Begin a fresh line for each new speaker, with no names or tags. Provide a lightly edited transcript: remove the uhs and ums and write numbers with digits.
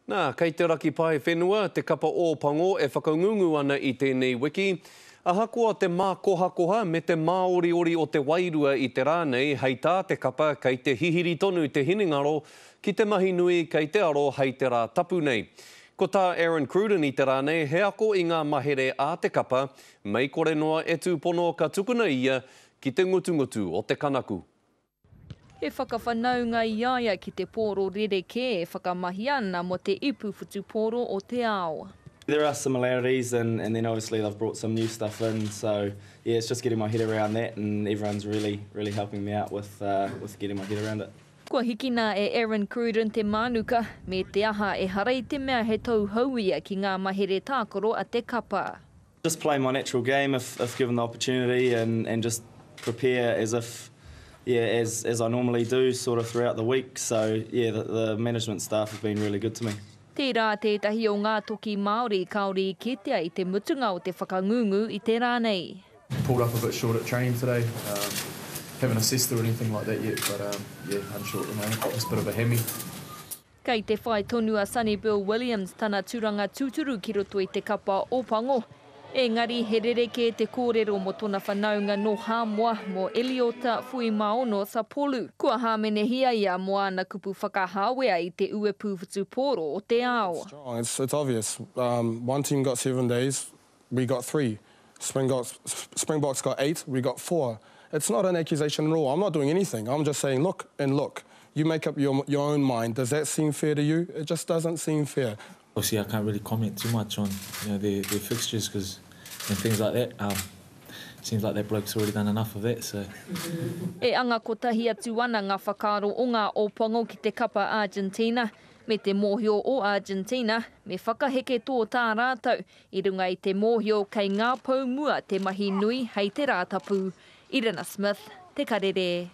Nā, kei te raki pae whenua te kapa Ōpango e whakangungu ana i tēnei wiki. Ahakoa te mākohakoha me te māoriori o te wairua i te rā nei, hei tā te kapa kei te hihiri tonu te hinengaro ki te mahi nui kei te aro hei te rā tapu nei. Ko tā Aaron Cruden i te rā nei he ako i ngā mahere a te kapa, mei kore noa e tūpono ka tukuna ia ki te ngutungutu o te kanaku.
He whakawhanaunga i a ia ki te pōro rerekē e whakamahia ana mō te ipu whutupōro o te ao.
There are similarities and and then obviously they've brought some new stuff in so yeah it's just getting my head around that and everyone's really really helping me out with uh with getting my head around it.
Kua hikina e Aaron Cruden te mānuka, me te aha ehara i te mea he tauhou ia ki ngā mahere tākaro a te kapa.
Just play my natural game if if given the opportunity and and just prepare as if yeah as as I normally do sort of throughout the week so yeah the the management staff have been really good to me.
Tērā tētahi o ngā toki Māori kāore i kitea i te mutunga o te whakangungu i te rā nei.
Pulled up a bit short at training today, um haven't assessed or anything like that yet but um yeah unsure at the moment, just a bit of a hammy.
Kei te whai tonu a Sonny Bill Williams tana turanga tūturu ki roto i te kapa Ōpango. Engari he rerekē te kōrero mō tona whanaunga nō Hāmoa, mō Eliota Fuimaono Sapolu. Kua hāmenehia ia mō āna kupu whakahāwea i te uepū whutupōro o te ao.
It's, it's obvious. Um, one team got seven days, we got three. Springboks, Springboks got eight, we got four. It's not an accusation at all. I'm not doing anything. I'm just saying, look and look. You make up your, your own mind. Does that seem fair to you? It just doesn't seem fair.
Obviously, I can't really comment too much on you know their, their fixtures cause, and things like that. Um, seems like that bloke's already done enough of that, so.
E anga kotahi atu ana ngā whakaaro o ngā Ōpango ki te kapa Argentina, me te mōhio o Argentina, me whakaheke tōtā rātou I runga i te mōhio kei ngā pou mua te mahi nui hei te Rātapu. Irina Smith, Te Karere.